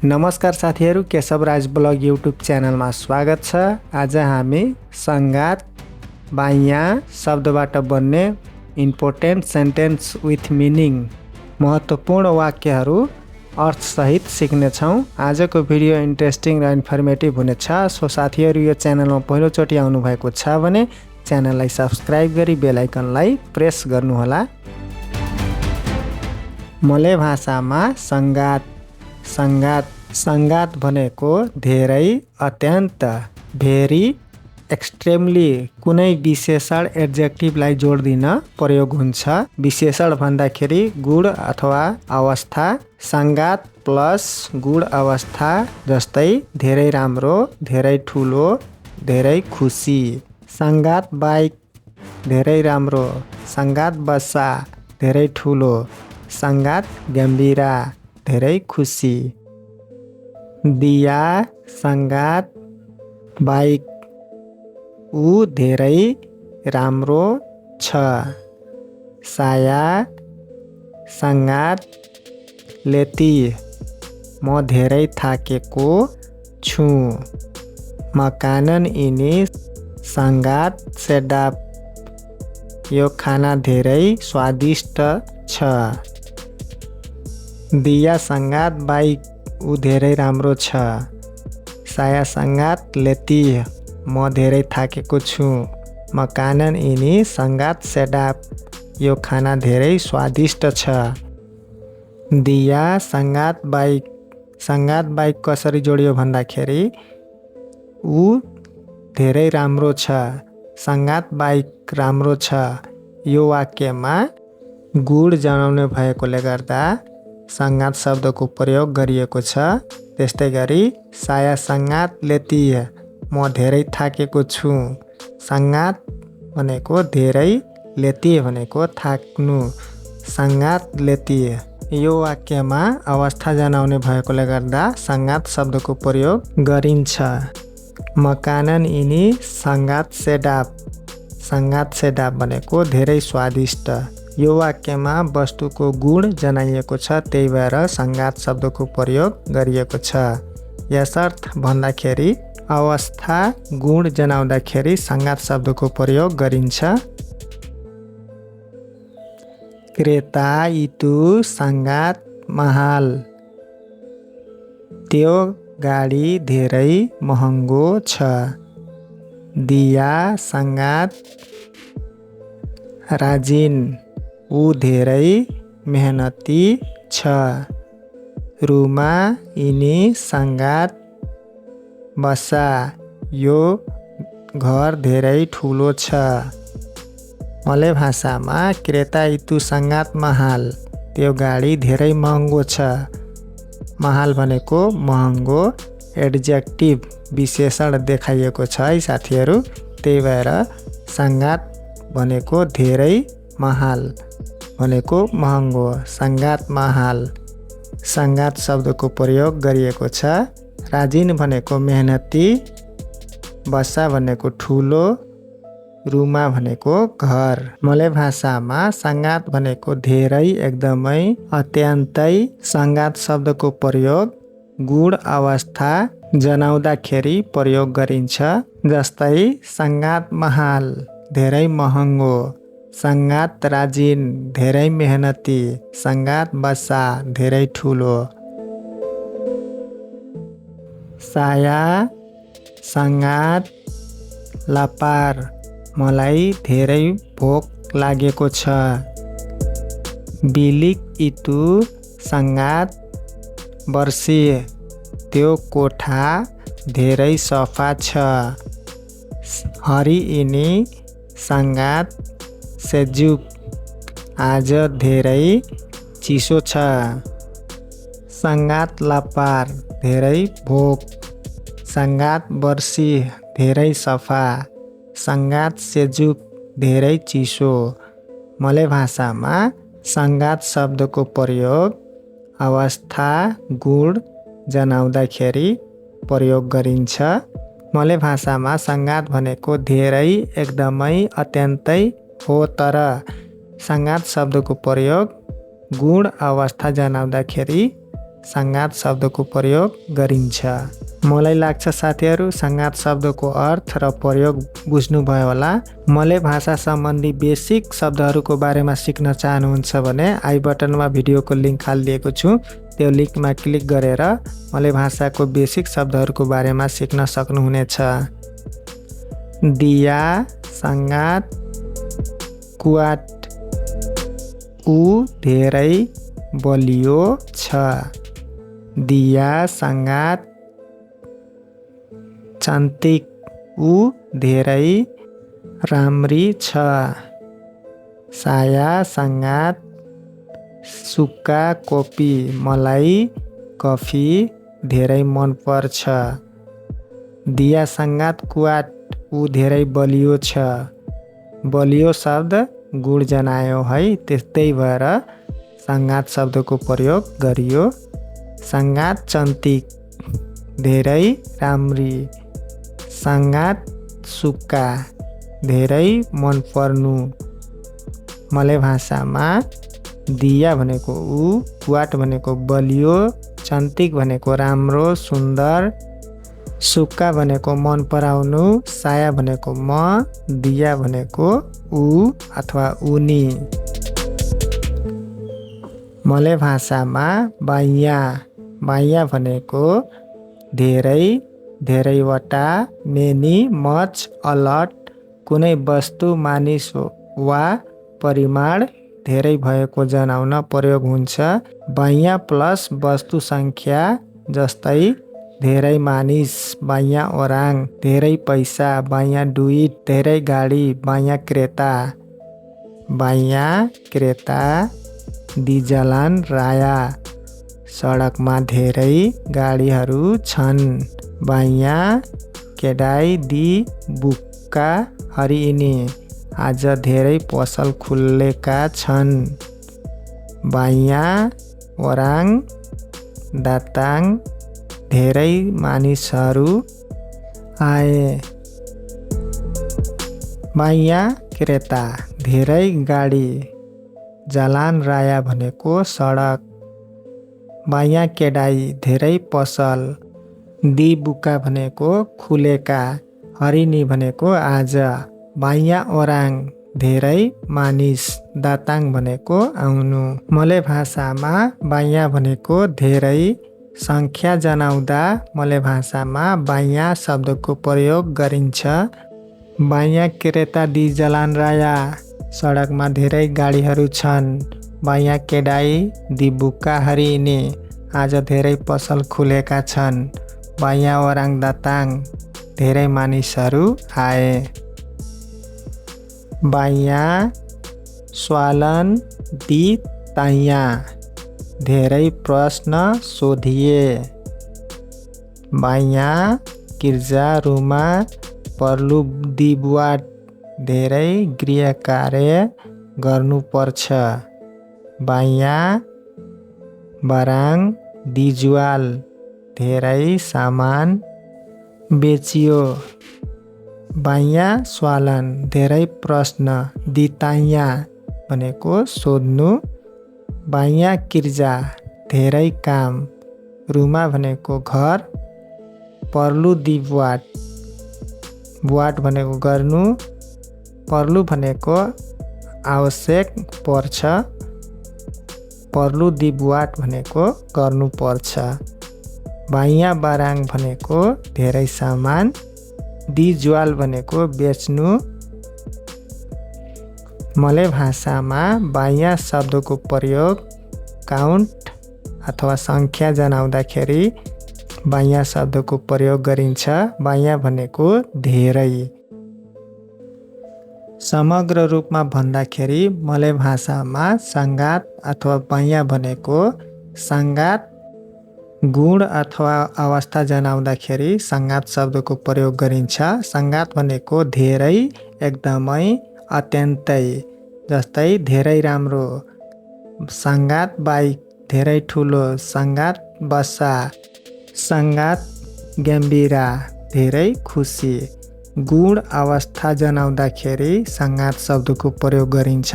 नमस्कार साथीहरू, Keshav Raj blog YouTube च्यानलमा स्वागत छ। आज हामी संगात बायाँ शब्दबाट बन्ने इम्पोर्टेन्ट सेन्टेन्स विथ मिनिङ महत्त्वपूर्ण वाक्यहरू अर्थसहित सिक्नेछौँ। आजको भिडियो इन्ट्रेस्टिङ र इन्फर्मेटिभ हुनेछ। सो साथीहरू, यो च्यानलमा पहिलोचोटि आउनुभएको छ भने च्यानललाई सब्सक्राइब गरी बेल आइकनलाई प्रेस गर्नुहोला। मले भाषामा संगात भनेको धेरै, अत्यन्त, भेरी, एक्सट्रिमली कुनै विशेषण एड्जेक्टिभलाई जोड दिन प्रयोग हुन्छ। विशेषण भन्दाखेरि गुण अथवा अवस्था। संगात प्लस गुण अवस्था जस्तै धेरै राम्रो, धेरै ठुलो, धेरै खुसी। संगात बाइक धेरै राम्रो, संगात बस्सा धेरै ठुलो, संगात गम्भीरा धेरै खुसी। दिया संगात बाइक ऊ धेरै राम्रो छ। साया संगात लेती म धेरै थाकेको छु। मकानन यिनी संगात सेडाप यो खाना धेरै स्वादिष्ट छ। दिया संगात बाइक ऊ धेरै राम्रो छ। साया संगात लेती म धेरै थाकेको छु। मकानन यिनी संगात सेडाप यो खाना धेरै स्वादिष्ट छ। दिया संगात बाइक कसरी जोडियो भन्दाखेरि ऊ धेरै राम्रो छ, संगात बाइक राम्रो छ। यो वाक्यमा गुण जनाउने भएकोले गर्दा संगात शब्दको प्रयोग गरिएको छ। त्यस्तै गरी साया संगात लेती म धेरै थाकेको छु। संगात भनेको धेरै, लेती भनेको थाक्नु। संगात लेती यो वाक्यमा अवस्था जनाउने भएकोले गर्दा संगात शब्दको प्रयोग गरिन्छ। मकानन यिनी संगात सेडाप भनेको धेरै स्वादिष्ट। यो वाक्यमा वस्तुको गुण जनाइएको छ, त्यही भएर संगात शब्दको प्रयोग गरिएको छ। यसर्थ भन्दाखेरि अवस्था गुण जनाउँदाखेरि संगात शब्दको प्रयोग गरिन्छ। क्रेता इतु संगात महाल त्यो गाडी धेरै महँगो छ। दिया संगात राजिन ऊ धेरै मेहनती छ। रुमा यिनी संगात बस्सा यो घर धेरै ठुलो छ। मले भाषामा क्रेता इतु संगात महाल त्यो गाडी धेरै महँगो छ। महाल भनेको महँगो एड्जेक्टिभ विशेषण देखाइएको छ है साथीहरू। त्यही भएर संगात भनेको धेरै, महाल भनेको महँगो। संगात महाल संगात शब्दको प्रयोग गरिएको छ। राजिन भनेको मेहनती, बस्सा भनेको ठुलो, रुमा भनेको घर। मले भाषामा संगात भनेको धेरै, एकदमै, अत्यन्तै। संगात शब्दको प्रयोग गुण अवस्था जनाउँदाखेरि प्रयोग गरिन्छ। जस्तै संगात महाल धेरै महँगो, संगात राजिन धेरै मेहनती, संगात बस्सा धेरै ठुलो। साया संगात लपार मलाई धेरै भोक लागेको छ। बिलिक इतु संगात बर्सी त्यो कोठा धेरै सफा छ। हरि यिनी संगात सेजुक आज धेरै चिसो छ। संगात लपार धेरै भोक, संगात बर्सी धेरै सफा, संगात सेजुक धेरै चिसो। मले भाषामा संगात शब्दको प्रयोग अवस्था गुण जनाउँदाखेरि प्रयोग गरिन्छ। मले भाषामा संगात भनेको धेरै, एकदमै, अत्यन्तै हो, तर संगात शब्दको प्रयोग गुण अवस्था जनाउँदाखेरि संगात शब्दको प्रयोग गरिन्छ। मलाई लाग्छ साथीहरू संगात शब्दको अर्थ र प्रयोग बुझ्नुभयो होला। मले भाषा सम्बन्धी बेसिक शब्दहरूको बारेमा सिक्न चाहनुहुन्छ भने आई बटनमा भिडियोको लिङ्क हालिदिएको छु। त्यो लिङ्कमा क्लिक गरेर मले भाषाको बेसिक शब्दहरूको बारेमा सिक्न सक्नुहुनेछ। दिया संगात कुवाट ऊ धेरै बलियो छ। दिया संगात चान्तिक ऊ धेरै राम्री छ। साया संगात सुक्का कफी मलाई कफी धेरै मन पर्छ। दिया संगात कुवाट ऊ धेरै बलियो छ। बलियो शब्द गुण जनायो है, त्यस्तै भएर संगात शब्दको प्रयोग गरियो। संगात चन्तिक धेरै राम्री। संगात सुक्का धेरै मन पर्नु। मले भाषामा दिया भनेको ऊ, कुवाट भनेको बलियो, चन्तिक भनेको राम्रो सुन्दर, सुक्का भनेको मन पराउनु, साया भनेको म, दिया भनेको ऊ अथवा उनी। मले भाषामा बाइया, बाइया भनेको धेरै, धेरैवटा, मेनी, मच, अलट, कुनै वस्तु मानिस वा परिमाण धेरै भएको जनाउन प्रयोग हुन्छ। बाइया प्लस वस्तु संख्या जस्तै धेरै मानिस, बाइया ओराङ, धेरै पैसा, बाइया डुइट, धेरै गाडी, बाइया क्रेता। बाइया क्रेता दी जलान राया, सडकमा धेरै गाडीहरू छन्। बाइया केडाई दी बुक्का हरिइने, आज धेरै पसल खुलेका छन्। बाइया ओराङ दाताङ धेरै मानिसहरू आए। बाइया क्रेता धेरै गाडी, जलान राया भनेको सडक। बाइया केडाई धेरै पसल, दी बुका भनेको खुलेका, हरिनी भनेको आज। बाइया ओराङ धेरै मानिस, दाताङ भनेको आउनु। मले भाषामा बाइया भनेको धेरै, संख्या जनाउँदा मले भाषामा बाइया शब्दको प्रयोग गरिन्छ। बाइया क्रेता दी जलान राया, सडकमा धेरै गाडीहरू छन्। बाइया केडाई दी बुक्का हरिने, आज धेरै पसल खुलेका छन्। बाइया ओराङ दाताङ धेरै मानिसहरू आए। बाइया स्वालन दी ताइया, धेरै प्रश्न सोधिए। बाइया गिर्जा रुमा पर्लु दी बुवाट, धेरै गृह कार्य गर्नुपर्छ। बाइया बराङ दी जुवाल, धेरै सामान बेचियो। बाइया स्वालन धेरै प्रश्न, दी ताइया भनेको सोध्नु। बाइया किर्जा धेरै काम, रुमा भनेको घर, पर्लु दी बुवाट, बुवाट भनेको गर्नु, पर्लु भनेको आवश्यक पर्छ, पर्लु दी बुवाट भनेको गर्नुपर्छ। बाइया बाराङ भनेको धेरै सामान, दी ज्वाल भनेको बेच्नु। मले भाषामा बाइया शब्दको प्रयोग काउन्ट अथवा संख्या जनाउँदाखेरि बाइया शब्दको प्रयोग गरिन्छ। बाइया भनेको धेरै। समग्र रूपमा भन्दाखेरि मले भाषामा संगात अथवा बाइया भनेको संगात गुण अथवा अवस्था जनाउँदाखेरि संगात शब्दको प्रयोग गरिन्छ। संगात भनेको धेरै, एकदमै, अत्यन्तै, जस्तै धेरै राम्रो। संगात बाइक धेरै ठुलो, संगात बसा, संगात गम्भीरा धेरै खुसी। गुण अवस्था जनाउँदाखेरि संगात शब्दको प्रयोग गरिन्छ।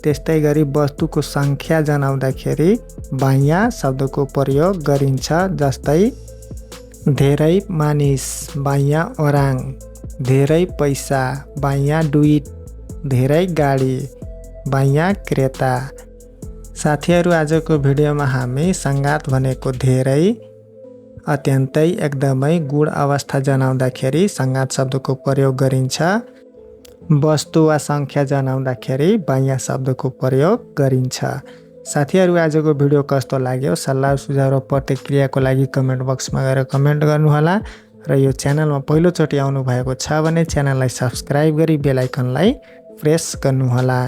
त्यस्तै गरी वस्तुको संख्या जनाउँदाखेरि बायाँ शब्दको प्रयोग गरिन्छ। जस्तै धेरै मानिस बायाँ ओराङ, धेरै पैसा बायाँ डुइट, धेरै गाडी बायाँ क्रेता। साथीहरू, आजको भिडियोमा हामी संगात भनेको धेरै, अत्यन्तै, एकदमै, गुण अवस्था जनाउँदाखेरि संगात शब्दको प्रयोग गरिन्छ। वस्तु वा संख्या जनाउँदाखेरि बायाँ शब्दको प्रयोग गरिन्छ। साथीहरू, आजको भिडियो कस्तो लाग्यो? सल्लाह सुझाव र प्रतिक्रियाको लागि कमेन्ट बक्समा गएर कमेन्ट गर्नुहोला र यो च्यानलमा पहिलोचोटि आउनु भएको छ भने च्यानललाई सब्स्क्राइब गरी बेल आइकनलाई प्रेस गर्नुहोला।